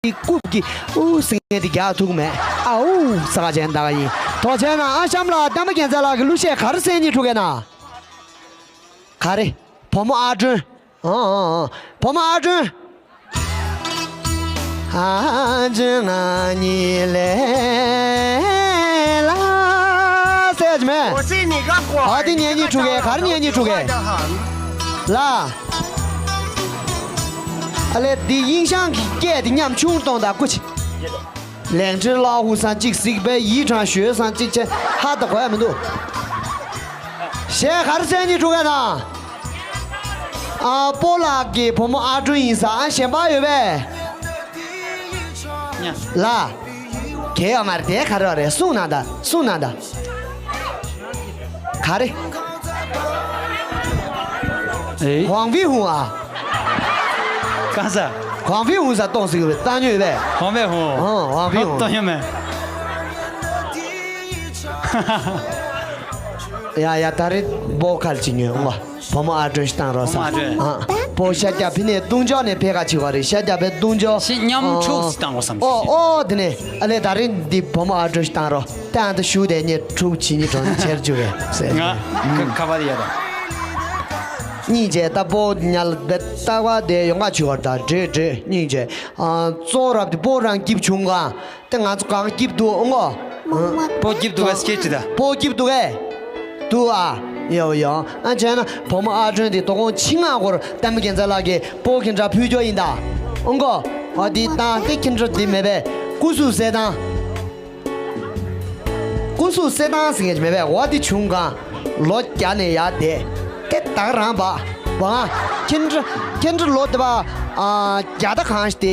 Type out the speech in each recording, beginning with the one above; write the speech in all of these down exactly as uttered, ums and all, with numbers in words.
དེ་རྐུབ་ཀྱི་ཨུ་ཟེར་མཁན་དེ་རྒྱག་ཐུབ་མེད། ཨ་ཨུ་ཟེར་ག་ཅན་ད་ག་ཡིན། དོ་བྱས་ན་ཨ་གཤམ་ལ་བསྟན་པ་རྒྱལ་མཚན་ལགས་ཀྱི་གླུ་གཞས་ག་རེ་གསན་སྙིང་བྲོ་གས་ན། ག་རེ། བུ་མོ་ཨར་སྒྲོན། ཨ་ཨ་ཨ། བུ་མོ་ཨར་སྒྲོན། ཨ་ཅེ་ང་གཉིས་ལས་ལ་ཟེར་གྱི་མེད། ཨ་དེ་ཉན་སྙིང་བྲོ་གས། ག་རེ་ཉན་སྙིང་བྲོ་གས་ལ། ཨ་ལས་འདི་དབྱིངས་ཤང་གི་སྐད་དེ་ཉམ་ཆུང་གཏོང་དང་སྐུ་མཁྱེན། ལེགས་འཕྲིན་ལགས་ཧུ་སང་གཅིག་གཟིགས་པའི་ཡིད་དྲང་ཞོལ་སང་གཅིག་ཆེ་ཧ་ད་གོ་ཡ་མི་འདུག་གཞས་ག་རེ་གསན་སྙིང་བྲོ་གས་ན། ཨ་སྤོ་ལགས་ཀྱི་བུ་མོ་ཨར་སྒྲོན་ཡིན་ས། ཨ་གཞན་པ་ཡོད་པས། ལ། གལ་ཡོད་མ་རེད། དེ་ག་རེ་བ་རེད། གསུང་གནང་དང་། གསུང་གནང་དང་། ག་རེ། ཨེ། ཝང་ཧྥི་ཧུང་ཨ། གང་ཟ། ཝང་ཧྥི་ཧུང་ཟ་གཏོང་ཟིག་རེད། བཏང་ཉོས་པས། ཝང་ཧྥི་ཧུང་། ཨོ་ཝང་ཧྥི་ཧུང་། གཏོང་ཉོས་མེད། ཡ་ཡ་ད་རེས་སྤོ་ཁལ་གཅིག་ཉོས་འོང་བ། བུ་མོ་ཨར་སྒྲོན་ཞིག་བཏང་རོགས་ས། ཨ་སྤོ་ཤར་རྒྱག་ཕི་ནས་ལྟུང་ཕྱོགས་ནས་ཕེ་ཁ་ཆེ་བ་རེད། ཤར་རྒྱག་པའི་ལྟུང་ཕྱོགས། ཤི་མཉམ་ཕྱོགས་སུ་བཏང་རོགས་སམ། ཨོ་ཨོ་དེ་ནས་ཨ་ལས་ད་རེས་འདི་བུ་མོ་ཨར་སྒྲོན་ཞིག་བཏང་རོགས། ཏན་ཏན་ཞུ་དེ་ཉེ་ཕྲུག་ཆི་ཉི་གྲོང་ཆེར་བཅུག་གས་ཟེར། ང་ཁ་ཁ་པར་ཡ་དང་། སྙིང་རྗེ་ལྟ་བུ་ཉལ་བེ་ལྟ་བ་དེ་ཡོང་ག་ཆུ་བར་དང་འདྲེ་འདྲེ་སྙིང་རྗེ། ཨ་གཙོ་རབ་དེ་སྤོ་རང་སྐྱིབ་བྱུང་ག། དེ་ང་ཚོ་གང་སྐྱིབ་འདུག་ཨོ་ངོ་། སྤོ་སྐྱིབ་འདུག་གས་སྐྱེ་ཅི་ད། སྤོ་སྐྱིབ་འདུག་གས། འདུག་ཨ། ཡོ་ཡོ། ཨ་བྱས་ན་བུ་མོ་ཨ་སྒྲོན་དེ་དོ་དགོང་ཕྱི་ང་སྐོར་གཏམ་རྒྱན་ཚ་ལགས་ཀྱིས་སྤོ་ཁྱེད་འདྲ་ཕུལ་རྒྱུ་ཡིན་ད། ཨོ་ངོ་། ཨ་དེ་བཏང་དེ་ཁྱེད་འདྲ་དེ་མེད་པས་སྐུ་གཟུགས་གསལ་ཐང་། སྐུ་གཟུགས་གསལ་ཐང་ཟེར་མཁན་ཅིག་མེད་པས། འོ་དེ་བྱུང་གང་། ལོ་བརྒྱ་ནས་ཡར་བསྡད་དེ་ད་ག་རང་བ། བ། ཁྱེད་འདྲ་ཁྱེད་འདྲ་ལོ་དེ་བ། ཨ་བརྒྱ་ད་གང་ཞིག་དེ་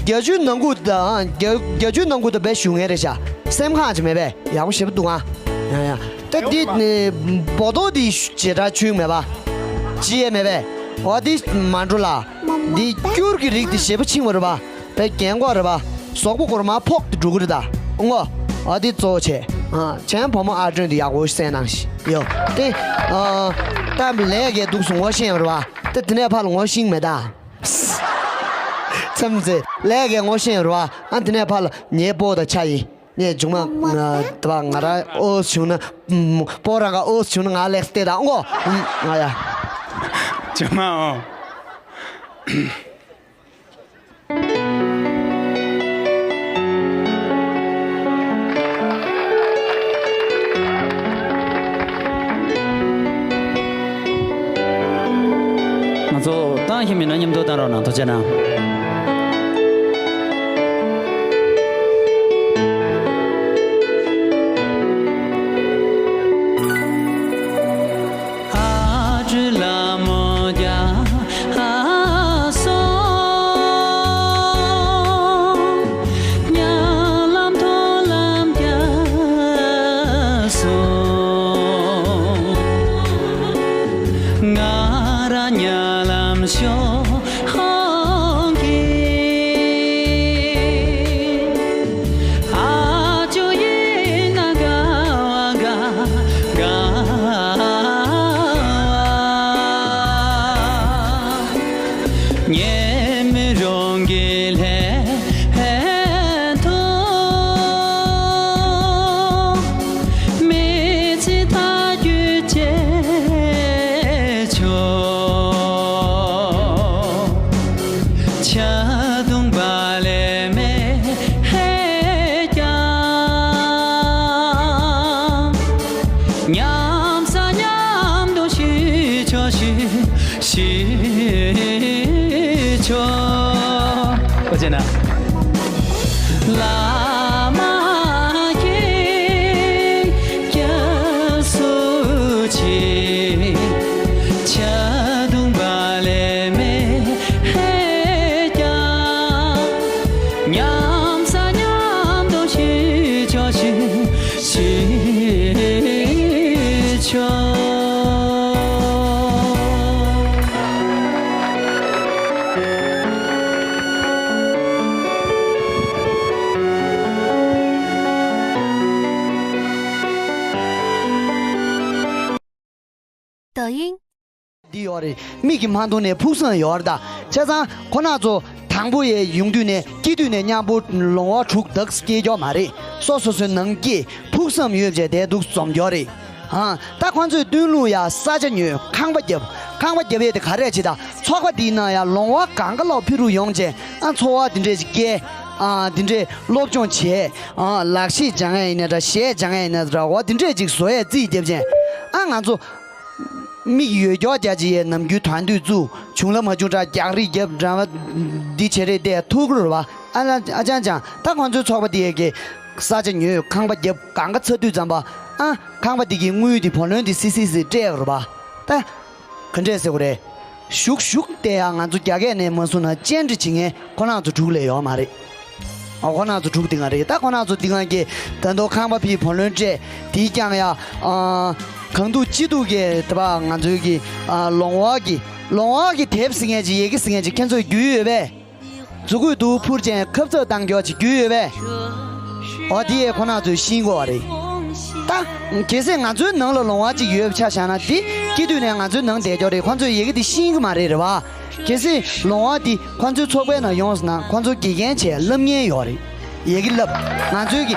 བརྒྱད་ཅུའི་ནང་ཁུལ་དང་བརྒྱད་བརྒྱད་ཅུའི་ནང་ཁུལ་དུ་བས་བཞུགས་མཁན་རེད་ཤག་སེམས་ཁམས་ཅིག་མེད་པས་ཡག་པོ་ཞེ་པོ་འདུག་ཨ། ཡ་ཡ། ད་འདི་ནི་བོ་ཏོ་འདི་ཞེ་དྲག་ཆུང་མེད་པ། ཅི་ཡས་མེད་པས། འོ་འདི་མ་འགྲོ་ལ། འདི་སྐྱུར་གྱི་རིགས་འདི་ཞེ་པོ་ཆིང་བ་རེད་པ། པའི་རྒན་གོག་རེད་པ། གཟུགས་པོ་སྐོར་མ་ཕོག་ཏུ་འགྲོ་གི་རེད་ད། ཨོ་ངོ་། ཨ་དེ་གཙོ་བོ་བྱས། ཨ་བྱས་བུ་མོ་ཨ་སྒྲོན་དེ་ཡག་པོ་གསན་གནང་ཞིག་ཡོ། དེ་ཨ་ད་ལས་ཀའི་འདུག་སུ་ངོ་ཤེས་ཡོད་རེད་པ། དེ་དེ་ནས་ཕར་ལ་ངོ་ཤེས་མེད་ད། མཚམས་ཚེ་ལས་ཀའི་ངོ་ཤེས་ཡོད་རེད་པ། ཨ་དེ་ནས་ཕར་ལ་ངའི་སྤོ་དང་ཆ་ཡིན། ངས་མཇུག་མ་ང་དེ་བ་ང་རང་ཨོ་བྱུང་ན། སྤོ་རང་ག་ཨོ་བྱུང་ན་ང་ལེགས་བལྟས་དང་ཨོ་ང་ཡ། མཇུག་མ་ཨོ། ང་ཚོ་བཏང་ཤེས་མེད་ན་མཉམ་དུ་བཏང་རོགས་གནང་། ཐུགས་རྗེ་གནང་། ཨོ་ཅེ་ན། འདི་ཡོད་རེད། མིག་གིས་མ་མཐོང་ནས་ཕུགས་བསམ་ཡོད་རེད་ད། བྱས་ཙང་ཁོ་ན་ཚོ། དང་པོ་ཡས་ཡོང་དུས་ནས་སྐྱེས་དུས་ནས་མཉམ་པོ་ལོང་བ་དྲུག་དག་སྐྱེས་ཀྱོག་མ་རེད། སོ་སོ་སོའི་ནང་སྐྱེས་ཕུགས་བསམ་ཡོད་བྱས་དེ་འདུག་འཛོམས་ཀྱོག་རེད། ཨ། ད་ཁོང་ཚོས་བསྟུན་ལུགས་ཡ་ས་ཆ་ཉོས་ཁང་པ་བརྒྱབ། ཁང་པ་བརྒྱབ་ཡས་དེ་ག་རེ་བྱེད་ད། ཚོགས་པ་འདིའི་ནང་ཡ་ལོང་བ་གང་ག་ལོག་ཕི་རུ་ཡོང་བྱས། ཨ། འཚོ་བ་འདི་འདྲས་ཅིག་སྐྱེལ། ཨ། འདི་འདྲས་སློབ་སྦྱོང་བྱས། ཨ། ལག་ཤེས་སྦྱང་ཡས་ཡིན་ན་འདྲ། གཞས་སྦྱང་ཡས་ཡིན་ན་འདྲ། འོ་འདི་འདྲས་ཅིག་བཟོ་ཡས་རྩིས་བརྒྱབ་བྱས། ཨ། ང་ཚོ་མིག་ཡོད་ཀྱོག་རྒྱ་ཅིག་ཡས་ནམ་རྒྱུན་དོན་དུས་བཙུགས། བྱུང་ལ་མ་བྱུང་འདྲ་རྒྱག་རེས་རྒྱབ་འདྲ་བ་འདི་བྱེད་རེས་བལྟས་ཐུག་གི་རེད་པ། ཨ་ལ་ཨ་ཅང་ཅང་། ད་ཁོང་ཚོའི་ཚོགས་པ་དེ་ཡས་ཀྱི་ས་ཆ་ཉོས་ཁང་པ་བརྒྱབ་གང་ག་ཚར་དུས་ཙམ་པ། ཨ། ཁང་པ་དེ་གི་དངུལ་དེ་བུ་ལོན་དེ་སི་སི་སི་སྤྲད་ཡོད་རེད་པ། ད་ག་འདྲས་ཟེར་དགོས་རེད། ཞུགས་ཞུགས་བལྟས་ཡ་ང་ཚོ་རྒྱ་སྐད་ནས་མ་གསུངས་ན་བཅར་འདྲི་བྱེད་མཁན་ཁོ་རང་ཚོ་དྲུག་ལས་ཡོད་མ་རེད། ཨ། ཁོ་རང་ཚོ་དྲུག་དེ་ག་རེད། ད་ཁོ་རང་ཚོ་དེ་ག་གི་ད་དུང་ཁང་པ་ཕིའི་བུ་ལོན་སྤྲད་དེ་རྐྱང་ཡ། ཨ། གང་ཐུབ་ཅི་ཐུབ་ཀྱི་དེ་བ་ང་ཚོའི་གི། ཨ། ལོང་བ་གི་ལོང་བ་གི་དེབ་ཟེར་མཁན་ཅིག་ཡི་གེ་ཟེར་མཁན་ཅིག་ཁྱེད་ཚོས་རྒྱུས་ཡོད་པས། མཛུ་གུས་དུ་ཕུར་ཅན་ཁབ་ཚབ་བཏང་ཀྱོག་ཅིག་རྒྱུས་ཡོད་པས། འོ་དེ་ཡས་ཁོ་རང་ཚོས་ཤེས་དགོས་པ་རེད། ད་གལ་སྲིད་ང་ཚོའི་ནང་ལ་ལོང་བ་ཅིག་ཡོད་པ་ཆ་བཞག་ན། དེ་སྐྱེས་དུས་ནས་ང་ཚོའི་ནང་བསྡད་ཀྱོག་རེད། ཁོ་ཚོས་ཡི་གེ་དེ་ཤེས་གི་མ་རེད། རེད་པ། གལ་སྲིད་ལོང་བ་དེ་ཁོ་ཚོའི་ཚོགས་པའི་ནང་ཡོངས་སོང་ན་ཁོ་ཚོ་དགེ་རྒན་བྱས་བསླབ་མཁན་ཡོད་རེད། ཡི་གེ་བསླབ། ང་ཚོའི་གི་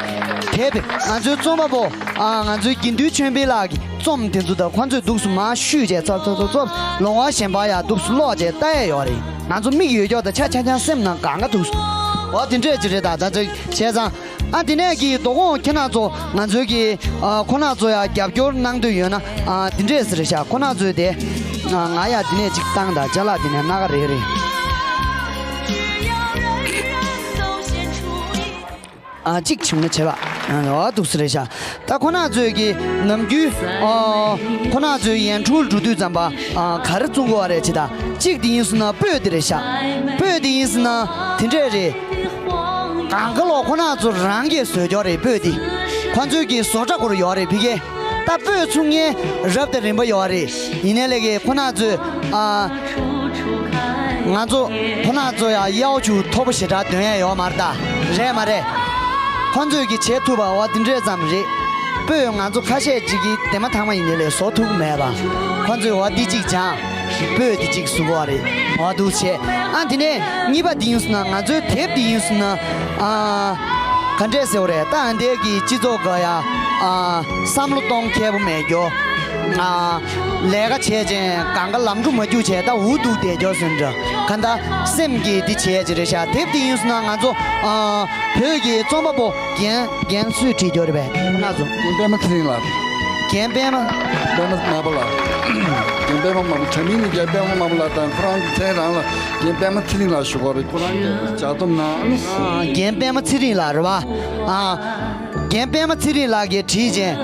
དེབ། ང་ཚོའི་རྩོམ་པ་པོ། ཨ། ང་ཚོའི་དགེ་འདུན་ཆོས་འཕེལ་ལགས་ཀྱི་རྩོམ་དེ་ཚོ་དང་ཁོ་ཚོས་འདུག་སེ་མར་བཤུས་བྱས་ཚོབ་ཚོབ་ཚོབ་ཚོབ་ལོང་བ་གཞན་པ་ཡ་འདུག་སེ་ཀློག་བྱས་ལྟ་ཡས་ཡོད་རེད། ང་ཚོ་མིག་ཡོད་ཀྱོག་དང་ཆ་ཆ་ཆ་སེམས་ནང་གང་ག་འདུག་སེ། འོ་དེ་འདྲས་ཅིག་རེད། ད་ད་ཚོད་བྱས་ཙང་། ཨ། དེ་ནས་ཀྱི་དོ་དགོང་ཁྱེད་རང་ཚོ་ང་ཚོའི་གི། ཨ། ཁོ་རང་ཚོ་ཡ་རྒྱབ་སྐྱོར་གནང་འདོད་ཡོད་ན། ཨ། དེ་འདྲས་ཟེར་ཤག་ཁོ་རང་ཚོས་དེ། ཨ། ང་ཡ་དེ་ནས་ཅིག་བཏང་དང་། ཅ་ལག་དེ་ནས་སྣ་ཁ་རེ་རེ། ཨ། གཅིག་བྱུང་ན་བྱས་པ། ཨ། འོ་འདུག་སེ་རེད་ཤག་ད་ཁོ་རང་ཚོས་ཀྱི་ནམ་རྒྱུན། ཨ། ཁོ་རང་ཚོའི་ཡན་ཁྲུལ་འགྲོ་དུས་ཙམ་པ། ཨ། ག་རེ་བཙོང་དགོས་པ་རེད་ཅེ་ད། གཅིག་དེ་ཡིན་སོང་ན་སྤོས་དེ་རེད་ཤག་སྤོས་དེ་ཡིན་སོང་ན་དེ་འདྲས་རེད། གང་ག་ལོག་ཁོ་རང་ཚོ་རང་གིས་བཟོས་ཀྱོག་རེད། སྤོས་དེ་ཁོ་ཚོའི་གི་བཟོ་གྲྭ་སྐོར་ཡོད་རེད་ཕ་གི། ད་སྤོས་ཚུགས་མཁན་རབ་དང་རིམ་པ་ཡོད་རེད། ཡིན་ནའི་ལས་ཀའི་ཁོ་རང་ཚོས། ཨ། ང་ཚོ་ཁོ་རང་ཚོ་ཡང་ཡའོ་ཆུ་མཐོ་པོ་ཞེ་དྲག་འདོན་ཡ་ཡོད་མ་རེད་ད། རེད་མ་རེད། ཁོ་ཚོས་ཀྱི་བྱེད་ཐུབ་པ་འོ་དེ་འདྲས་ཙམ་རེད། སྤོས་ང་ཚོ་ཁ་ཤས་ཅིག་གིས་དེ་མ་ཐག་མ་ཡིན་ནའི་ལས་བཟོ་ཐུབ་མེད་པ། ཁོ་ཚོས་འོ་འདི་གཅིག་སྦྱངས། སྤོས་འདི་གཅིག་བཟོ་གི་རེད། འོ་འདུག་བྱས། ཨ། དེ་ནས་གཉིས་པ་འདི་ཡིན་སོང་ན་ང་ཚོའི་དེབ་འདི་ཡིན་སོང་ན། ཨ། ག་འདྲས་ཟེར་བ་རེད། ད་འདི་གི་སྤྱི་ཚོགས་ག་ཡ། ཨ། བསམ་བློ་གཏོང་མཁས་པོ་མེད་རྒྱུ། ཨ། ལས་ཀ་བྱས་ཅན་གང་ག་ལམ་འགྲོ་མ་རྒྱུག་བྱས་ད་འུ་སྡུག་བསྡད་རྒྱུ་ཟེར་འདྲ། ག་ད་སེམས་ཀྱི་འདི་བྱས་ཅི་རེད་ཤག་དེབ་འདི་ཡིན་སོང་ན་ང་ཚོ། ཨ། བོད་ཀྱི་རྩོམ་པ་པོ་རྒན་རྒན་སུས་བྲིས་རྒྱུ་རེད་པས། ཁོ་ན་ཚོ། རྒན་པད་མ་ཚེ་རིང་ལགས། རྒན་པད་མ། པད་མ་དམར་པོ་ལགས། རྒན་པད་མ་དམར་པོ། དྲ་མིང་ནི་རྒན་པད་མ་དམར་པོ་ལགས་དང་ཁོ་རང་གི་མཚན་རང་ལ་རྒན་པད་མ་ཚེ་རིང་ལགས་ཞུ་གི་རེད། ཁོ་རང་གི་ལྗགས་རྩོམ་ནང་། ཨ། རྒན་པད་མ་ཚེ་རིང་ལགས་རེད་པ། ཨ། རྒན་པད་མ་ཚེ་རིང་ལགས་ཀྱིས་བྲིས་ཅན།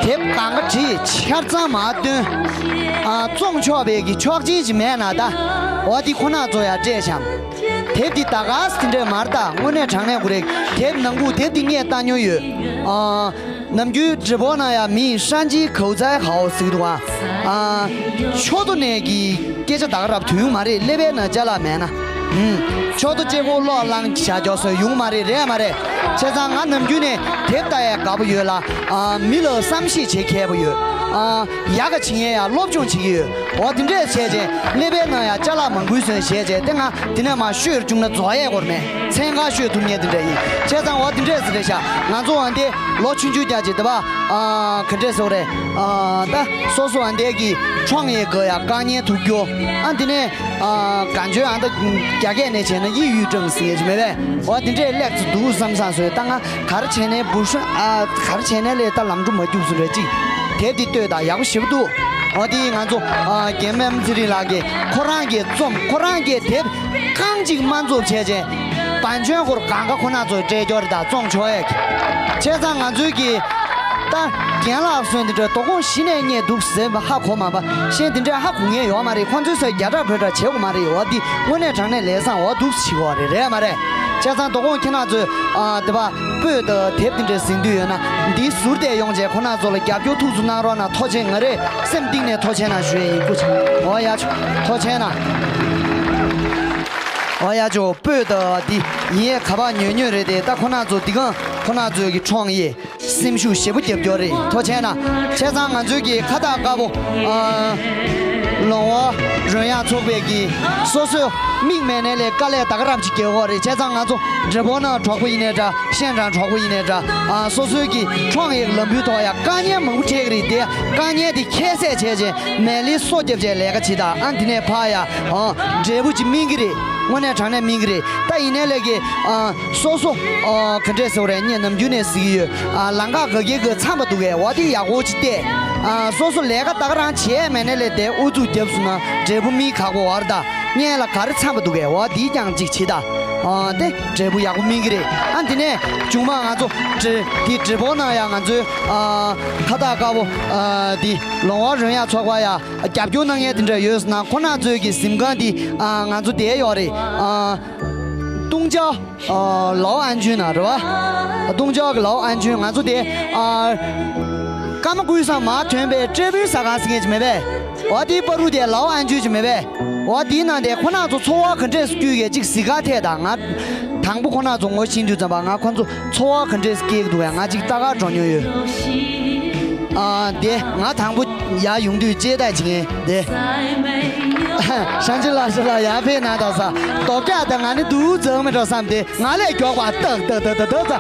དེབ་གང་ག་བྲིས་ཆ་ཚང་མར་བཏོན། ཨ། བཙོང་ཆོག་པའི་གི་ཆོག་མཆན་ཅིག་མེད་ན་ད། འོ་འདི་ཁོ་ན་ཚོ་ཡ་སྤྲད་བྱམས། དེབ་འདི་ད་ག་སེ་དེ་འདྲས་མ་རེད་ད། དངོས་གནས་དྲང་གནས་དགོས་རེད། དེབ་ནང་ཁུག་དེབ་འདི་ངས་ལྟ་མྱོང་ཡོད། ཨ། ནམ་རྒྱུན་直播ནང་ཡ་མིས་山鸡口才好ཟེར་གི་འདུག་ཨ། ཨ། ཕྱོགས་མདོ་ནས་ཀྱི་སྐད་ཆ་ད་ག་རང་ཐོན་ཡོང་མ་རེད། ཀླད་པའི་ནང་ཅ་ལག་མེད་ན། ཨུམ། ཕྱོགས་མདོ་གཅིག་པོ་ཀློག་བླངས་བྱ་རྒྱུ་སོགས་ཡོང་མ་རེད། རེད་མ་རེད། བྱས་ཙང་ང་ནམ་རྒྱུན་ནས་དེབ་ལྟ་ཡ་དགའ་པོ་ཡོད་ལ། ཨ། མི་ལ་བསམ་ཤེས་བྱེད་མཁས་པོ་ཡོད། ཨ། ཡག་ག་བྱེད་མཁན་ཡ་སློབ་སྦྱོང་བྱེད་ཀྱི་ཡོད། འོ་དེ་འདྲས་བྱས་རྗེས་ཀླད་པའི་ནང་ཡ་ཅ་ལག་མང་པོའི་ཟོན་བྱས་རྗེས་དེ་ང་དེ་ནས་མར་ཤོད་བཅུག་ན་རྫོགས་ཡས་སྐོར་མེད། ཚན་ཁ་ཤོད་ཐུབ་མཁན་དེ་འདྲ་ཡིན། བྱས་ཙང་འོ་དེ་འདྲས་ཟེར་རེད་ཤག་ང་ཚོ་འོ་འདི་ལོ་ཆུང་ཆུང་རྒྱ་ཆེ་དེ་བ། ཨ། ག་འདྲས་ཟེར་རེད། ཨ། ད་སོ་སོ་འོ་འདི་གི་ཁྲོང་ཡས་གི་ཡ་དཀའ་ངལ་ཐུག་རྒྱུ། ཨ། དེ་ནས། ཨ། གང་བྱོས་ཨ། ད་རྒྱ་སྐད་ནས་བྱས་ན་抑郁症ཟེར་ཡས་ཅིག་མེད་པས། འོ་དེ་འདྲས་སླེབས་ཚུལ་འདུག་བསམ་བསམ་བཟོས་ད་ང་ག་རེ་བྱས་ནས་འབུ་ཧྲན། ཨ། ག་རེ་བྱས་ནས་ལས་ད་ལམ་འགྲོ་མ་རྒྱུག་ཟེར་རེད་ཅིག་དེབ་འདི་ལྟོས་དང་ཡག་པོ་ཞེ་པོ་འདུག་འོ་དེ་ང་ཚོ། ཨ། རྒན་པད་མ་ཚེ་རིང་ལགས་ཀྱིས་ཁོ་རང་གི་རྩོམ་ཁོ་རང་གི་དེབ་རྐང་གཅིག་མ་རྫོགས་བྱས་རྗེས་བན་ཆོས་སྐོར་གང་ག་ཁོ་ན་ཚོས་སྤྲད་རྒྱུ་རེད། ད་བཙོང་ཆོག་ཡས་ཀྱི། བྱས་ཙང་ང་ཚོའི་གི་ད་རྒན་ལགས་སོན་དེ་འདྲ་དོ་དགོང་གཞི་ནས་རྙེད་འདུག་ཟེར་ཧ་གོ་མ་པ་གཞན་དེ་འདྲ་ཧ་གོ་མཁན་ཡོད་མ་རེད། ཁོ་ཚོའི་སར་རྒྱ་གྲགས་བོད་གྲགས་བྱེད་དགོས་མ་རེད། འོ་འདི་དངོས་གནས་དྲང་གནས་ལས་བཟང་འོ་འདུག་བྱེད་དགོས་རེད། རེད་མ་རེད། བྱས་ཙང་དོ་དགོང་ཁྱེད་རང་ཚོས། ཨ། དེ་བ། སྤོས་དང་དེབ་དེ་འདྲ་ཟིན་དུས་ཡོད་ན་འདི་ཟུར་དེ་ཡོང་བྱས་ཁོ་ན་ཚོ་ལ་རྒྱབ་སྐྱོར་ཐུགས་སུ་གནང་རོགས་གནང་། ཐུགས་རྗེ་ཆེ། ང་རའི་སེམས་གཏིང་ནས་ཐུགས་རྗེ་ཆེ་གནང་ཞུ་ཡས་ཡིན། སྐུ་མཁྱེན། འོ་ཡ་ཆོ། ཐུགས་རྗེ་ཆེ་གནང་། འོ་ཡ་ཆོ། སྤོས་དང་འདི་ཡིན་ཡས་ག་པར་ཉོས་ཉོས་རེད་དེ། ད་ཁོ་ན་ཚོ་འདི་གང་ཁོ་ན་ཚོའི་གི་ཁྲོང་ཡས་སེམས་ཤུགས་ཞེ་པོ་རྒྱབ་སྐྱོར་རེད། ཐུགས་རྗེ་ཆེ་གནང་། བྱས་ཙང་ང་ཚོའི་གི་ཁ་བཏགས་དཀར་པོ། ཨ། ལོང་བ་རོལ་དབྱངས་ཚོགས་པའི་གི་སོ་སོའི་མིག་མེད་ནས་ལས་དཀའ་ལས་ད་ག་རབ་ཅིག་རྒྱག་གི་ཡོད་རེད། བྱས་ཙང་ང་ཚོ་འབྲས་སྤུངས་ནང་གྲོགས་པོ་ཡིན་ནའི་འདྲ། ཤན་ཀྲང་གྲོགས་པོ་ཡིན་ནའི་འདྲ། ཨ་སོ་སོའི་གི་འཕྲོག་ཡས་ལམ་བུའི་ཐོག་ཡ་དཀའ་ངལ་མང་པོ་འཕྲད་ཀྱི་རེད། དེ་དཀའ་ངལ་དེ་ཁྱད་བསད་བྱས་རྗེས་མལ་ལས་སོ་བརྒྱབ་བྱས་ལས་ཀ་བྱེད་ད། ཨ་འདི་ནས་ཕར་ཡ་ཨ་འབྲས་བུ་ཅིག་སྨིན་གི་རེད། དངོས་གནས་དྲང་གནས་སྨིན་གི་རེད། ད་ཡིན་ནའི་ལས་ཀྱི་ཨ་སོ་སོ་ཨ་ག་འདྲས་ཟེར་བ་རེད། ངས་ནམ་རྒྱུན་ནས་ཟེར་གྱི་ཡོད། ཨ་ལམ་ཁ་ག་གེ་གི་འཚམས་པ་འདུག་གས། འོ་དེ་ཡག་པོ་ཅིག་བལྟས། ཨ་སོ་སོ་ལས་ཀ་ད་ག་རང་བྱས་མེད་ནའི་ལས་དེ་ཨུ་ཚུགས་བརྒྱབ་སོང་ན་འབྲས་བུ་སྨིན་ཁག་པོ་བར་ད། སྔོན་ལ་ག་རེ་འཚམས་པ་འདུག་གས། འོ་དེ་ཀྱང་ཅིག་བྱེད་ད། ཨ་དེ་འབྲས་བུ་ཡག་པོ་སྨིན་གི་རེད། ཨ་དེ་ནས་མཇུག་མ་ང་ཚོ་འབྲས་དེ་འབྲས་སྤུངས་ནང་ཡ་ང་ཚོའི་ཨ་ཁ་བཏགས་དཀར་པོ་ཨ་དེ་ལོང་བ་རོལ་དབྱངས་ཚོགས་པ་ཡ་རྒྱབ་སྐྱོར་གནང་མཁན་དེ་འདྲ་ཡོད་སོང་ན་ཁོ་ན་ཚོའི་གི་གཟིམ་ཁང་དེ་ཨ་ང་ཚོ་དེ་ཡོད་རེད། ཨ་ཏུང་ཅའོ། ཨ་ལའོ་ཨན་ཅུན་ན་རེད་བ། ཏུང་ཅའོ་གི་ལའོ་ཨན་ཅུན། ང་ཚོ་དེ་ཨ་ཀརྨ་སྐུའི་སང་མར་ཐོན་པའི་ཏྲེ་པུའི་ཟ་ཁང་ཟེར་མཁན་ཅིག་མེད་པས། འོ་དེའི་བར་དུ་དེ་ལའོ་ཨན་ཅུན་ཅིག་མེད་པས། འོ་དེའི་ནང་དེ་ཁོ་ན་ཚོ་འཚོ་བ་ག་འདྲས་སྐྱེལ་གས་ཅིག་གཟིགས་ག་ཐད་ད། ང་དང་པོ་ཁོ་ན་ཚོ་ངོ་ཤེས་དུས་ཙམ་པ་ང་ཁོ་ཚོ་འཚོ་བ་ག་འདྲས་སྐྱེལ་གི་འདུག་གས། ང་ཅིག་ལྟ་ག་འགྲོ་མྱོང་ཡོད། ཨ་དེ་ང་དང་པོ་ཡར་ཡོང་དུས་ཅེ་ད་ཅིག་ཡིན་དེ། ཤང་ཅི་ལ་ཤི་ལ་ཡར་ཕེབས་ན་ད་ས་རྡོ་བཀྱག་ད་ང་ནི་འདུག་འཛག་མི་འགྲོ་བསམ་སྟེ་ང་ལས་མགྱོགས་པ་ཏག་ཏག་ཏག་ཏག་ཏག་ཙ།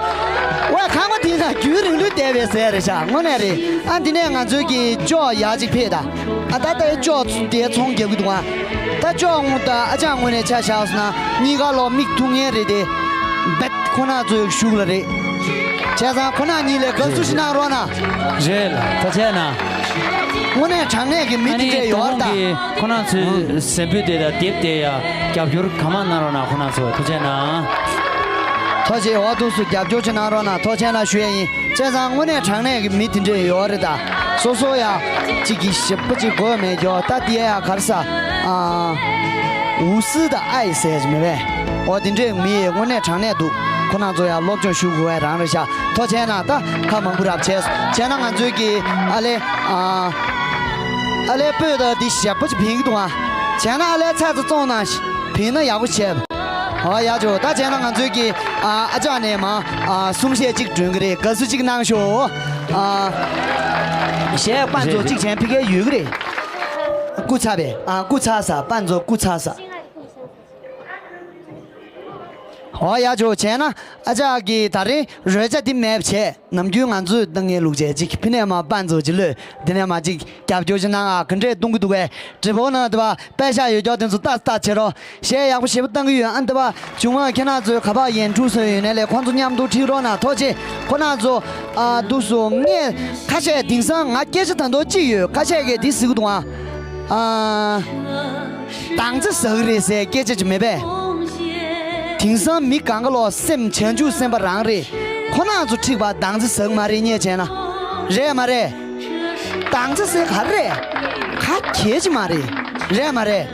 ཝེ་ཁང་པ་དེ་ན་རྒྱུན་རིང་ལུས་བསྡད་པའི་ཟས་རེད་ཤག་དངོས་གནས་རེད། ཨ་འདི་ནས་ང་ཚོའི་གི་ཅོག་ཡར་ཅིག་ཕེབས་ད། ཨ་ད་ལྟའི་ཅོག་དེ་ཚོང་རྒྱབ་ཀྱི་འདུག་ཨ། ད་ཅོག་དངོས་ད་ཨ་ཅག་དངོས་གནས་ཆ་བཞག་སོང་ན་གཉིས་ཀ་ལོ་མིག་ཐུག་ངེས་རེད་དེ། རྦད་ཁོ་ན་ཚོའི་གཞུག་ལ་རེད། བྱས་ཙང་ཁོ་ན་གཉིས་ལས་དགའ་བསུ་ཞིག་གནང་རོགས་གནང་། རེད་ལ་ཐུགས་རྗེ་ཆེ་གནང་། དངོས་གནས་དྲང་གནས་ཀྱི་མི་དེ་འདྲས་ཡོད་རེད་ད། ཁོ་ན་ཚོའི་ཟན་བུ་དེ་དང་དེབ་དེ་ཡ་རྒྱབ་སྐྱོར་གང་མང་གནང་རོགས་གནང་། ཁོ་ན་ཚོ་ཐུགས་རྗེ་གནང་། ཐུགས་རྗེ་ཆེ། འོ་འདུག་སུ་རྒྱབ་སྐྱོར་ཅིག་གནང་རོགས་གནང་། ཐུགས་རྗེ་གནང་ཞུ་ཡས་ཡིན། བྱས་ཙང་དངོས་གནས་དྲང་གནས་ཀྱི་མི་དེ་འདྲས་ཡོད་རེད་ད། སོ་སོ་ཡ་གཅིག་གིས་ཞེ་པོ་ཅིག་དགོས་མེད་ཀྱོ། ད་དེ་ཡ་གར་ས་ཨ་འུ་སི་ད་ཨའི་ཟེར་གྱི་མེད་པས། འོ་དེ་འདྲས་མི་ཡས་དངོས་གནས་དྲང་གནས་འདུག་ཁོ་ན་ཚོ་ཡ་སློབ་སྦྱོང་ཞུ་དགོས་པའི་རང་རེད་ཤག་ཐུགས་རྗེ་གནང་། ད་ཁ་མང་པོ་རབ་བྱས་བྱས་ན་ང་ཚོའི་གི་ཨ་ལེ་ཨ་ཨ་ལེ་སྤོས་ད་འདི་ཞེ་པོ་ཅིག་ཕིང་གི་འདུག་ཨ། བྱས་ན་ཨ་ལེ་ཚ་ཚ་བཙོང་ན་ཕིང་ན་ཡག་པོ་བྱས། ཨོ་ཡ་ཇོ། ད་བྱས་ན་ང་ཚོའི་གི་ཨ་ཨ་ཅག་ནས་མ་ཨ་གསུང་བཤད་ཅིག་སྒྲོན་གི་རེད། དགའ་བསུ་ཅིག་གནང་ཤོག་ཨ་གཞས་དཔལ་མཛོད་ཅིག་བྱས་ཕི་ཀའི་ཡོད་གི་རེད། སྐུ་ཚ་བས་ཨ་སྐུ་ཚ་ས་དཔལ་མཛོད་སྐུ་ཚ་ས། ཨོ་ཡ་ཇོ། བྱས་ན་ཨ་ཅག་གི་ད་རིང་རོལ་ཆ་འདི་མེད་པ་བྱས། ནམ་རྒྱུན་ང་ཚོས་བཏང་ངེས་ལུགས་བྱས་ཅིག་ཕི་ནས་མ་དཔལ་མཛོད་ཅིག་ལོས། དེ་ནས་མ་ཅིག་རྒྱབ་སྐྱོར་ཅིག་གནང་ཨ། ག་འདྲས་གཏོང་གི་འདུག་གས། དྲི་བ་ནང་དུ་བ། པད་ཤག་ཡོད་ཀྱོག་དེ་ཚོ་ཏག་ཏག་བྱེད་རོགས། གཞས་ཡག་པོ་ཞེ་པོ་བཏང་གི་ཡོད། ཨ་འདི་བ་བྱུང་བ་ཁྱེད་རང་ཚོའི་ཁ་པར་ཡན་འཁྲུག་སོན་ཡོད་ནས་ལས་ཁོང་ཚོ་མཉམ་དུ་ཁྲིད་རོགས་གནང་། ཐུགས་རྗེ་ཆེ། ཁོ་རང་ཚོ་ཨ་འདུག་སོ་ངས་ཁ་ཤས་དེང་སང་ང་སྐད་ཆ་ད་དུང་གཅིག་ཡོད། ཁ་ཤས་ཀྱིས་འདི་ཟེར་གི་འདུག་ཨ། ཨ་སྡང་ཚེ་ཟ་གི་རེད་ཟེར་སྐད་ཆ་ཅིག་མེད་པས། དེང་སང་མི་གང་ག་ལོག་སེམས་བྱང་ཆུབ་སེམས་དཔའ་རང་རེད། ཁོ་རང་ཚོ་ཁྲིད་པ་སྡང་ཚེ་ཟ་གི་མ་རེད་ངས་བྱས་ན། རེད་མ་རེད། སྡང་ཚེ་ཟེར་ག་རེ་རེད། ག་གལ་ཅིག་མ་རེད། རེད་མ་རེད།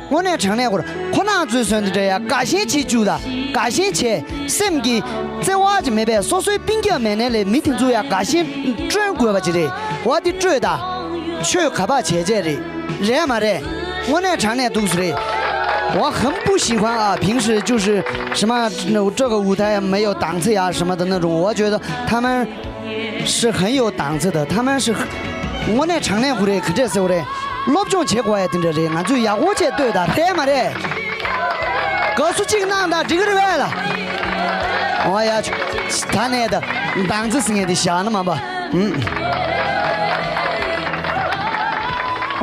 དངོས་གནས་དྲང་གནས་ཁོ་རང་ཁོ་རང་ཚོའི་སོན་དེ་འདྲ་ཡ་དགའ་ཞེན་བྱེད་བཅུག་ད། དགའ་ཞེན་བྱས་སེམས་ཀྱི་བརྩེ་བ་ཅིག་མེད་པས། སོ་སོའི་སྤུན་ཀྱག་མེད་ནས་ལས་མི་དེ་ཚོ་ཡ་དགའ་ཞེན་སྤྲོད་དགོས་པ་ཅིག་རེད། འོ་དེ་སྤྲོད་ད། ཆོས་ག་པར་བྱས་བྱས་རེད། རེད་མ་རེད། དངོས་གནས་དྲང་གནས་འདུག་སེ་རེད། 我很不喜欢啊，平时就是什么这个舞台没有档次呀什么的那种，我觉得他们是很有档次的，他们是དངོས་གནས་དྲང་གནས་ཁོ་རེ་ག་འདྲས་ཟེར་བ་རེད། སློབ་སྦྱོང་བྱེད་དགོས་ཡ་དེ་འདྲ་རེད། ང་ཚོས་ཡག་པོ་བྱས་ལྟོས་དང་། རེད་མ་རེད། དགའ་བསུ་གཅིག་གནང་དང་འགྲིག་གི་རེད་པས་ལ། འོ་ཡ་ཆུ། ད་ནས་ད་སྡང་ཚེ་ཟེར་མཁན་དེ་བཞག་ན་མ་པ། ཨུམ།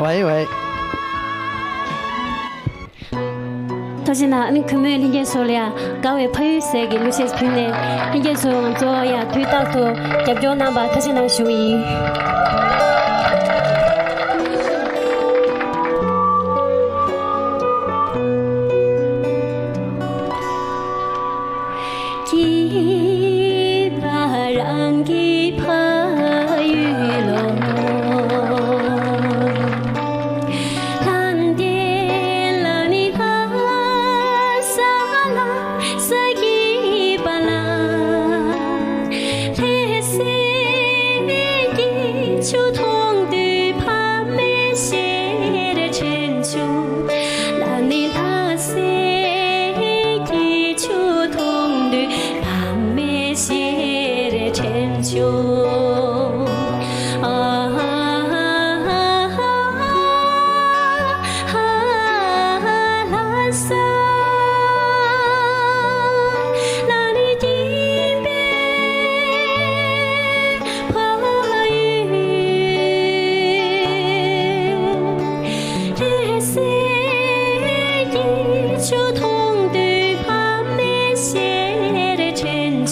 ཝེ་ཝེ། ཐུགས་རྗེ་གནང་། ཨ་ནི་གུས་མོས་ལྷན་རྒྱས་ཚོ་ལ་ཡ་དགའ་བའི་ཕ་ཡུལ་ཟེར་གྱི་གླུ་གཞས་ཕུལ་ནས་ལྷན་རྒྱས་ཚོ་ང་ཚོ་ཡ་དུས་རྟག་ཏུ་རྒྱབ་སྐྱོར་གནང་བར་ཐུགས་རྗེ་གནང་ཞུ་ཡིན། སྐྱིད་པ་རང་གི་ཕ་ཡུལ་ལོ། ལྷ་འདྲེ་ལ་ནི་ལྷ་ས་ལ་ས་སྐྱིད་པ་ལ། ལྷ་སའི་སྐྱིད་ཆུ་མཐོང་དུས་ཕ་མའི་ཞལ་དྲན་བྱུང་། ལ་ནི་ལྷ་སའི་སྐྱིད་ཆུ་མཐོང་དུས་ཕ་མའི་ཞལ་དྲན་བྱུང་། ཨ།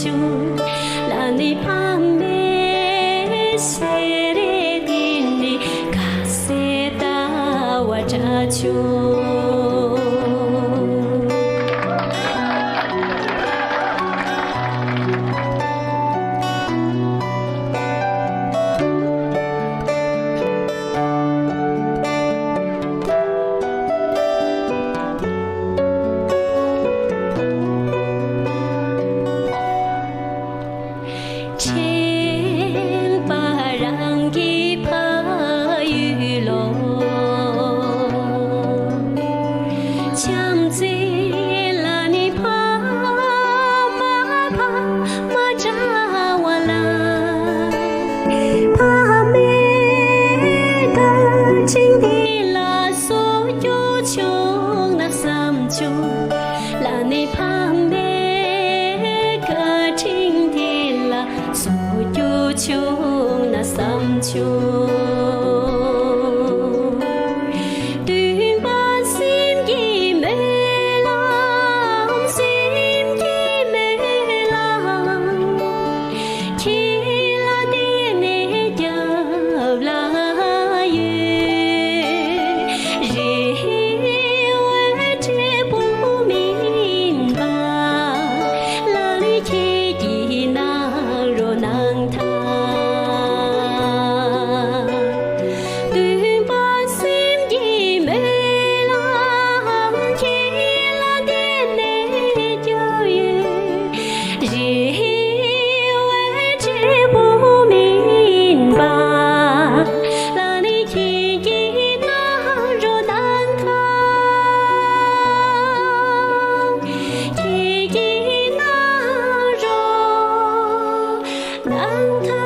བྱུང་། ལ་ནི་ཕ་མའི་ཞལ་རས་འདི་ནི་དགའ་སའི་ཟླ་བ་འདྲ་བྱུང་། དྲན་པ་རང་གི་ཕ་ཡུལ་ལོ། བྱམས་བརྩེ་ལ་ནི་ཕ་མ་ཕ་མ་འདྲ་བ་ལ། ཕ་མའི་བཀའ་དྲིན་འདི་ལ་བཟོ་རྒྱུ་བྱུང་ན་བསམ་བྱུང་། ལ་ནི་ཕ་མའི་བཀའ་དྲིན་འདི་ལ་བཟོ་རྒྱུ་བྱུང་ན་བསམ་བྱུང་། འདུན་པ་སེམས་ཀྱི་སྨོན་ལམ། སེམས་ཀྱི་སྨོན་ལམ། ཁྱེད་ལ་བརྟེན་ནས་རྒྱབ་ལ་ཡོད། རེ་བའི་འབྲས་བུ་སྨིན་པ་ལ་ནི་ཁྱེད་ཀྱིས་གནང་རོགས་གནང་དང་། འདུན་པ་སེམས་ཀྱི་སྨོན་ལམ། ཁྱེད་ལ་བརྟེན་ནས་རྒྱབ་ཡོད། རེ་བའི་འབྲས་བུ་སྨིན་པ་ལ་ནི་ཁྱེད་ཀྱིས་གནང་རོགས་གནང་དང་། ཁྱེད་ཀྱིས་གནང་རོགས་གནང་དང་།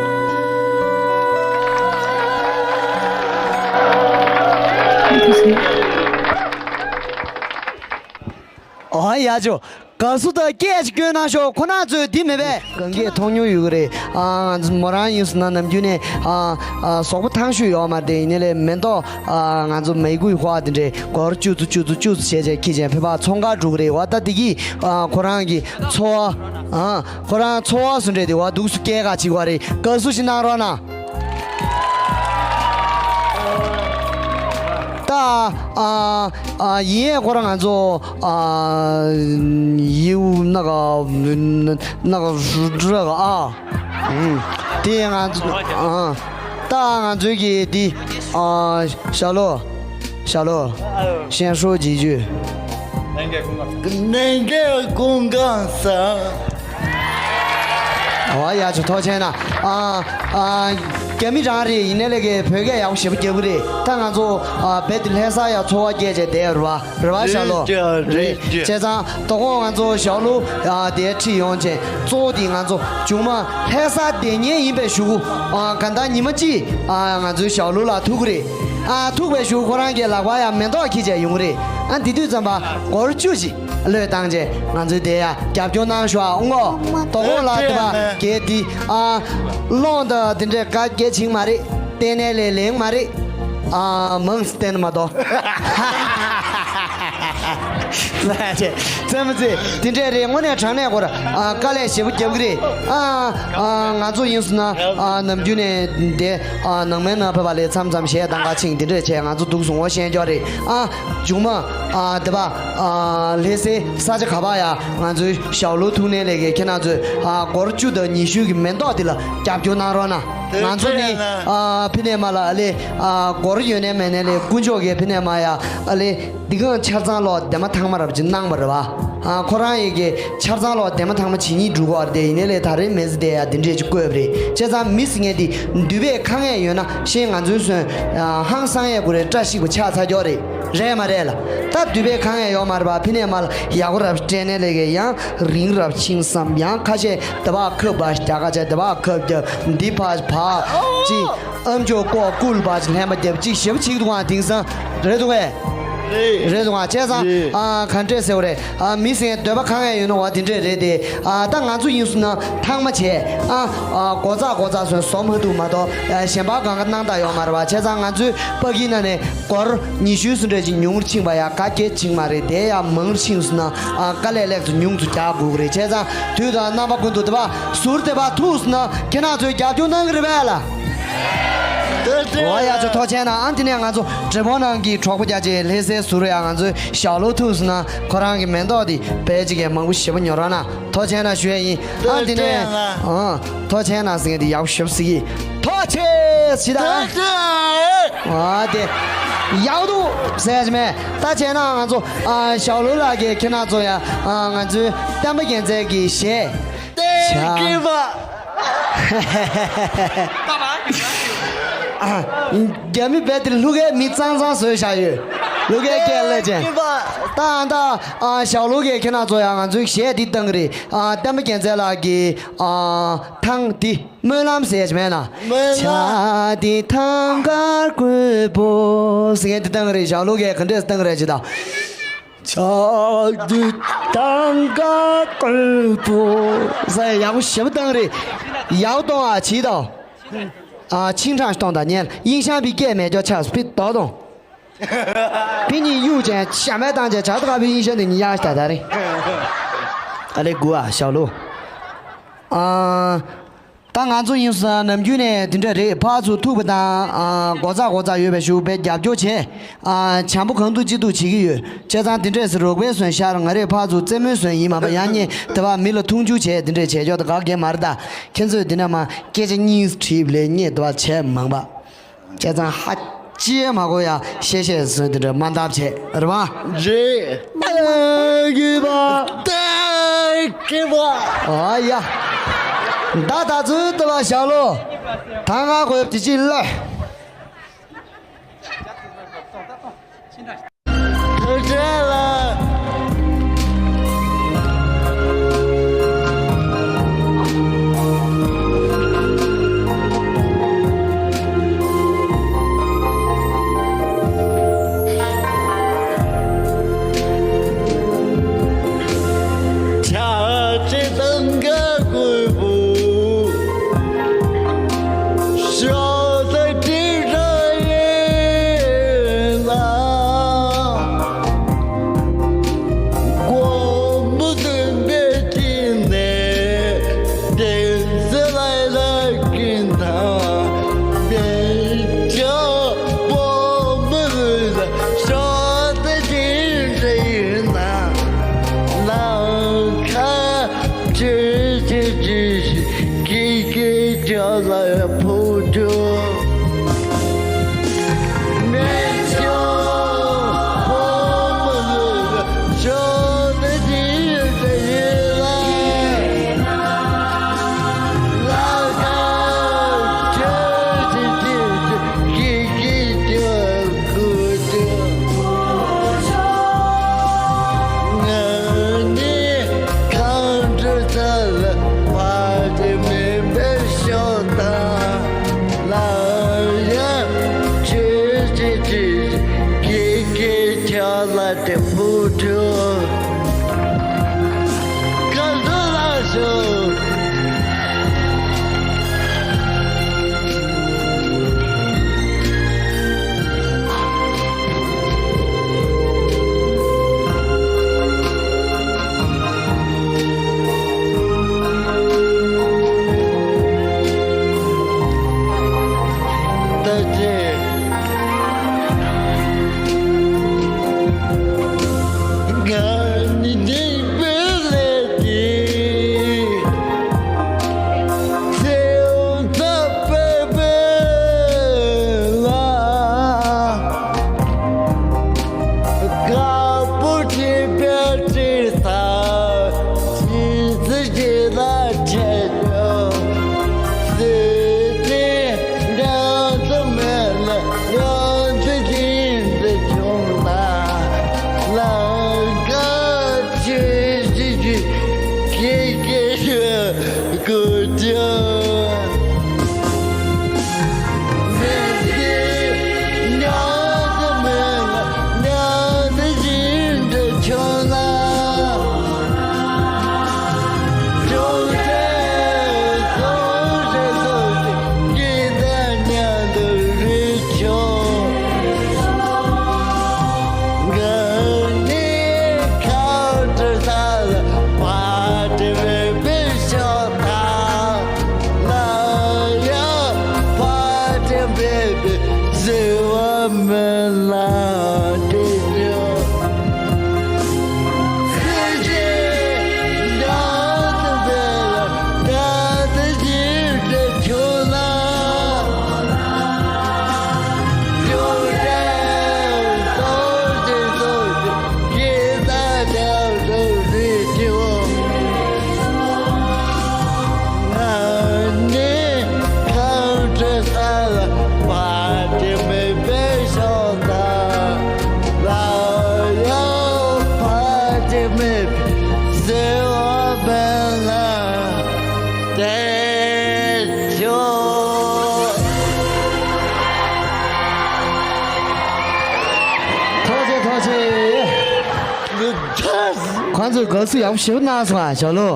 ཨོ་ཡ་ཇོ། དགའ་བསུ་དང་སྐད་ཅིག་སྐྱོན་གནང་ཤོག་ཁོ་རང་ཚོས་འདི་མེད་པས། གང་གས་མཐོང་མྱོང་ཡོད་ཀྱི་རེད། ཨ་ང་ཚོ་མོ་རང་ཡིན་སོང་ན་ནམ་རྒྱུན་ནས་ཨ་ཨ་གཟུགས་པོ་ཐང་ཤུགས་ཡོད་མ་རེད། དེ་ཡིན་ནའི་ལས་མེ་ཏོག་ཨ་ང་ཚོ་མའི་གུའི་ཧྭ་དེ་འདྲས་སྒོར་བཅུ་ཙམ་བཅུ་ཙམ་བཅུ་ཙམ་བྱས་བྱས་ཁྱི་ཅན་ཕེ་པ་ཚོང་ཁང་འགྲོ་གི་རེད་བ། ད་དེ་གིས་ཨ་ཁོ་རང་གི་འཚོ་བ་ཨ་ཁོ་རང་འཚོ་བ་སུ་འདྲས་དེ་བ་འདུག་སུ་སྐྱེལ་ག་བྱེད་ཀྱི་བ་རེད། དགའ་བསུ་ཞིག་གནང་རོགས་གནང་། ད་ཨ་ཨ་ཡིན་ཡས་ཁོ་རང་ང་ཚོ་ཨ་ཡིའུ་ན་ག་ན་ག་རུ་ཏྲ་ག་ཨ་ཨུམ་དེ་ང་ཚོ་ཨ་ད་ང་ཚོའི་གི་དེ་ཨ་ཞྭ་ལོ་ཞྭ་ལོ་ཤན་ཧྲོ་ཇི་ཇུ་ནན་གེ་ཀུང་གང་ས། ཨོ་ཡ་ཆུ་ཐོག་ཆེན་ན་ཨ་ཨ་རྒྱ་མི་རང་རེད། ཡིན་ནའི་ལས་ཀའི་བོད་སྐད་ཡག་པོ་ཞེ་པོ་རྒྱབ་གི་རེད། ད་ང་ཚོ་ཨ་བེད་དུ་ལྷ་ས་ཡ་འཚོ་བ་སྐྱེལ་བྱས་བསྡད་ཡོད་རེད་བ། རེད་བ་ཞྭ་ལོ། རེད་རེད། བྱས་ཙང་དོ་དགོང་ང་ཚོ་ཞྭ་ལོ་ཨ་དེ་ཁྲིད་ཡོང་བྱས་གཙོ་བོ་དེ་ང་ཚོ་མཇུག་མ་ལྷ་ས་བསྡད་མཁན་ཡིན་པའི་གཞུག་གུ་ཨ་ག་ད་ཉི་མ་གཅིག་ཨ་ང་ཚོའི་ཞྭ་ལོ་ལ་ཐུག་གི་རེད། ཨ་ཐུག་པའི་གཞུག་གུ་ཁོ་རང་གི་ལག་པ་ཡ་མེ་ཏོག་འཁྱེར་བྱས་ཡོང་གི་རེད། ཨ་དེ་དུས་ཙམ་པ་སྒོར་བཅུ་ཞིག་བློས་བཏང་བྱས་ང་ཚོའི་དེ་ཡ་རྒྱབ་སྐྱོར་གནང་ཤོག་ཨ། ཨུང་ཨོ་དོ་དགོང་ལ་དེ་བ་གལ་ཏེ་ཨ་སློང་དང་དེ་འདྲའི་དགའ་སྐྱེ་བྱིང་མ་རེད། བལྟས་ནས་ལས་ལེང་མ་རེད། ཨ་མང་སི་བལྟས་ན་མ་གཏོགས། ལ་ཆེ་ཙེ་མ་ཙེ་དེ་འདྲའི་རེད། དངོས་གནས་དྲང་གནས་སྐོར་ཨ་དཀའ་ལས་ཞེ་པོ་རྒྱབ་གི་རེད། ཨ་ཨ་ང་ཚོ་ཡིན་སོང་ན་ཨ་ནམ་རྒྱུན་ནས་དེ་ཨ་ནང་མའི་ནང་ཕེབས་པ་ལས་མཚམས་མཚམས་གཞས་གཏོང་ག་ཕྱིན་དེ་འདྲས་བྱས་ང་ཚོ་འདུག་སོང་ངོ་ཤེས་རྒྱུ་རེད། ཨ་མཇུག་མ་ཨ་དེ་བ་ཨ་ལྷ་སའི་ས་ཆ་ག་པ་ཡ་ང་ཚོའི་ཞྭ་ལུ་ཐུག་ནས་ལས་ཀའི་ཁྱེད་རང་ཚོས་ཨ་སྒོར་བཅུ་དང་ཉི་ཤུ་གི་མེ་ཏོག་འདི་ལ་རྒྱབ་སྐྱོར་གནང་རོགས་གནང་། ང་ཚོ་ནི་ཨ་ཕི་ནས་མ་ལ་ཨ་ལེ་ཨ་སྒོར་ཡོད་ནས་མེད་ནས་ལས་དཀོན་མཆོག་གིས་ཕི་ནས་མ་ཡ་ཨ་ལེ། འདི་གང་ཆ་ཚང་ལོག་དེ་མ་ཐང་མ་རབ་ཅིག་གནང་བ་རེད་བ། ཨ་ཁོ་རང་ཡི་གེ་ཆ་ཚང་ལོག་དེ་མ་ཐང་མ་ཇི་སྙེད་འགྲོ་གི་བ་རེད། དེ་ཡིན་ནའི་ལས་ད་རེས་མེ་ཟི་དེ་ཡ་དེ་འདྲས་ཅིག་བཀོད་པ་རེད། བྱས་ཙང་མི་ཟི་ངེས་དེ་འདུས་པའི་ཁ་ངེས་ཡོད་ན་ཤེས་ང་ཚོའི་སོན་ཧང་སང་ཡས་གུ་རེ་བཀྲ་ཤིས་པོ་ཆགས་ཚར་ཀྱོག་རེད། རེད་མ་རེད་ལ། ད་འདུས་པའི་ཁ་ངེས་ཡོད་མ་རེད་བ། ཕི་ནས་མ་ལ་ཡག་པོ་རབ་སྤྲད་ནས་ལས་གེ་ཡང་རིང་རབ་ཕྱིན་བསམ་ཡང་ཁ་ཤས་དེ་བ་ཁབ་བ་རྒྱ་ཁ་ཆ་དེ་བ་ཁབ་རྒྱབ་འདི་ཕ་ཕ་ཅི་ཨམ་ཅོག་ཀོ་ཀུལ་བ་ཅི་ལྷན་པ་རྒྱབ་ཅིག་ཞེ་པོ་ཅིག་འདུག་ཨང་དེང་སང་རེད་འདུག་གས། རེད། རེད་འདུག་ཨ། བྱས་ཙང་། རེད། ཨ། ག་འདྲས་ཟེར་བ་རེད། ཨ། མི་ཟེར་འདོད་པ་གང་ཡང་ཡོད་ན་བ་དེ་འདྲས་རེད་དེ། ཨ། ད་ང་ཚོ་ཡིན་སོང་ན་ཐང་མ་བྱས། ཨ། ཨ། སྒོ་ཙག་སྒོ་ཙག་སོན་བཟོ་མ་ཐུབ་མ་གཏོགས། ཨ། གཞན་པ་གང་ག་སྣང་དག་ཡོད་མ་རེད་བ། བྱས་ཙང་ང་ཚོའི་ཕ་གིའི་ནང་ནས་སྒོར་ཉི་ཤུ་སུ་འདྲས་ཅིག་ཉུང་རུ་ཕྱིན་པ་ཡ་ག་གེ་ཕྱིན་མ་རེད་དེ། ཡ་མང་རུ་ཕྱིན་སོང་ན། ཨ། དཀའ་ལས་ལེགས་སུ་ཉུང་སུ་རྒྱག་དགོས་ཀྱི་རེད། བྱས་ཙང་དུས་དང་རྣམ་པ་ཀུན་ཏུ་དེ་བ་ཟུར་དེ་བ་ཐུག་སོང་ན་ཁྱེད་རང་ཚོས་རྒྱབ་སྐྱོར་གནང་གི་རེད་པས་ལ། འོ་ཡ། ཚོ་ཐུགས་རྗེ་གནང་། ཨ། དེ་ནས་ང་ཚོ་འབྲས་སྤུངས་ནང་གི་གྲོགས་པོ་རྒྱ་ཆེ་ལྷ་སའི་ཟུར་ཡ་ང་ཚོའི་ཞའོ་ལུའུ་ཐུག་སོང་ན་ཁོ་རང་གི་མེ་ཏོག་དེ་དཔེ་ཅིག་གི་མང་པོ་ཞེ་པོ་ཉོ་རོགས་གནང་། ཐུགས་རྗེ་གནང་ཞུ་ཡ་ཡིན། ཨ། དེ་ནས། ཨ། ཐུགས་རྗེ་གནང་ཟེར་མཁན་དེ་ཡག་པོ་ཞེ་པོ་ཟེར་གི། ཐུགས་རྗེ་ཆེ་ད། ཨ། དེ་ཡག་འདུག་ཟེར་གྱི་མེད། ད་བྱས་ན་ང་ཚོ། ཨ། ཞའོ་ལུའུ་ལགས་ཀྱིས་ཁྱེད་རང་ཚོ་ཡ། ཨ། ང་ཚོའི་བསྟན་པ་རྒྱལ་མཚན་གྱི་གཞས། ཏེ་ཆ་ཀི་བ། རྒྱ་མི་རྦད་དེ་ལྷུ་གའི་མི་གཙང་གཙང་བཟོས་བཞག་ཡོད། ལྷུ་གའི་སྐད་ལས་ཅན། ད་ཨ་ད། ཨ། ཞའོ་ལུའུ་གིས་ཁྱེད་རང་ཚོ་ཡང་ང་ཚོའི་གཞས་འདི་བཏང་གི་རེད། ཨ། བསྟན་པ་རྒྱལ་མཚན་ལགས་ཀྱི། ཨ། ཐང་འདི་སྨོན་ལམ་ཟེར་ཡ་ཅིག་མེད་ན། སྨོན་ལམ། བྱ་འདི་ཐང་དཀར་རྒོད་པོ་ཟེར་མཁན་འདི་བཏང་གི་རེད། ཞའོ་ལུའུ་གིས་ག་འདྲས་བཏང་གི་རེད་ཅེ་ད། ཆ་དུ་ཐང་ག་ཀོལ་པོ་ཟེར་ཡག་པོ་ཞེ་པོ་བཏང་རེད། ཡག་པོ་གཏོང་ཨ། བྱིས་དང་། ཨ། ཆིང་ཁྲང་གཏོང་དང་ཉན། དབྱིན་ཞང་པི་སྐད་མེད་ཀྱོ་ཆགས་སུ་པི་དོ་དང་། པི་ཉིན་གཡུག་ཅན་ཞྭ་མེད་བཏང་ཅན་ཇག་ཏོ་ག་པི་དབྱིན་ཞང་དེ་ཉིན་ཡག་ཤ་ད་རེད། ཨ་ལེ་དགུ་ཨ་ཞའོ་ལུའུ། ཨ། ད་ང་ཚོ་ཡིན་ས་ནམ་རྒྱུན་ནས་དེ་འདྲ་རེད། ཕར་ཚུར་ཐུག་པ་དང་། ཨ། སྒོ་ཙག་སྒོ་ཙག་ཡོད་པའི་ཤུགས་པའི་རྒྱབ་སྐྱོར་བྱས། ཨ། བྱམས་པོ་གང་ཐུབ་ཅི་ཐུབ་བྱེད་ཀྱི་ཡོད། བྱས་ཙང་དེ་འདྲས་སུ་རོགས་པའི་སོན་ཤར་ང་རེ་ཕར་ཚུར་རྩེད་མོའི་སོན་ཡིན་མ་པ་ཡང་ཉེ་དེ་བ་མི་ལ་མཐོང་ཆུང་བྱས་དེ་འདྲས་བྱས་ཆོག་ད་ག་གེ་མ་རེད་ད། ཁྱེད་ཚོས་དེ་འདྲ་མ་སྐད་ཆ་གཉིས་དྲིས་ལས་ཉེ་དེ་བ་བྱས་མང་པ། བྱས་ཙང་ཧ་ཅི་མ་གོ་ཡ་ཤེས་ཤེས་སོན་དེ་འདྲ་མ་འདབ་བྱས་རེད་བ། རེད། ཏེ་གི་བ། ཏེ་གི་བ། ཨ་ཡ། ད་ད་ཚོད་དུ་བ་ཞག་ལོ། ད་ང་གོ་ཡབ་ཅི་ཅི་ལ། ཐུགས་རྗེ་ལ། ཆ་ཅི་དང་ག་གུས་པོ། ཤོག་ད་དྲི་ར་ཡིན་ལ། སྒོ་མོ་དུ་འབད་ཀྱིན་ནས། དེ་ཚེ་ལ་ལ་ཀིན་ཐང་། དེ་ཅོ་སྒོ་མོ་ལ་ཤོག་ད་དྲི་ར་ཡིན་ལ། ལ་ཁ། ཅི་ཅི་ཅི་ཅི་ཀི་ཀི་ཅ་ལ་ཕུ་ཅུ། མེ་ཅོ་ཕོ་མོ་ལུ་ཅོ་ཏི་ཅི་ཅི་ལ། ལ་ཀ་ཅི་ཅི་ཅི་ཅི་ཀི་ཀི་ཅ་ཀུ་ཅུ། ང་ནི་གང་འགྲོ་ས་ལ་བ་དེ་མེད་པའི་ཤོག་དང་ལ་ཡ་ཅི་ཅི་ཅི་ཀི་ཀི་ཅ་ལ་དེ་བུ་ཕྲུག་ག་འདུག་ལགས་སོ། ད་ཅི། ང་ནི་འཇིགས་པའི་ལས་ཀྱི། ཚེ་འོང་ཚ་པའི་བེ་ལ། དཀར་པོ་བྲིས་པའི་བྲིས་ས། ཅི་ཚེ་ཅི་ལ་བྲལ་ཡོད། ཚེ་འདི་འདྲ་ཚོ་མེད་ལ་ཡང་ཚེ་འདི་འདྲ་བྱུང་ན། ལ་ཀ་ཅི་ཅི་ཅི་ཀི་ཀི་ཀུ་ཅི། ཚེ་འདི་འདྲ་ཚོ་མེད་ལ་ཡང་ ཁོང་ཚོས་དགའ་བསུ་ཡག་པོ་ཞེ་པོ་གནང་སོང་ཨ་ཞོ་ལོ།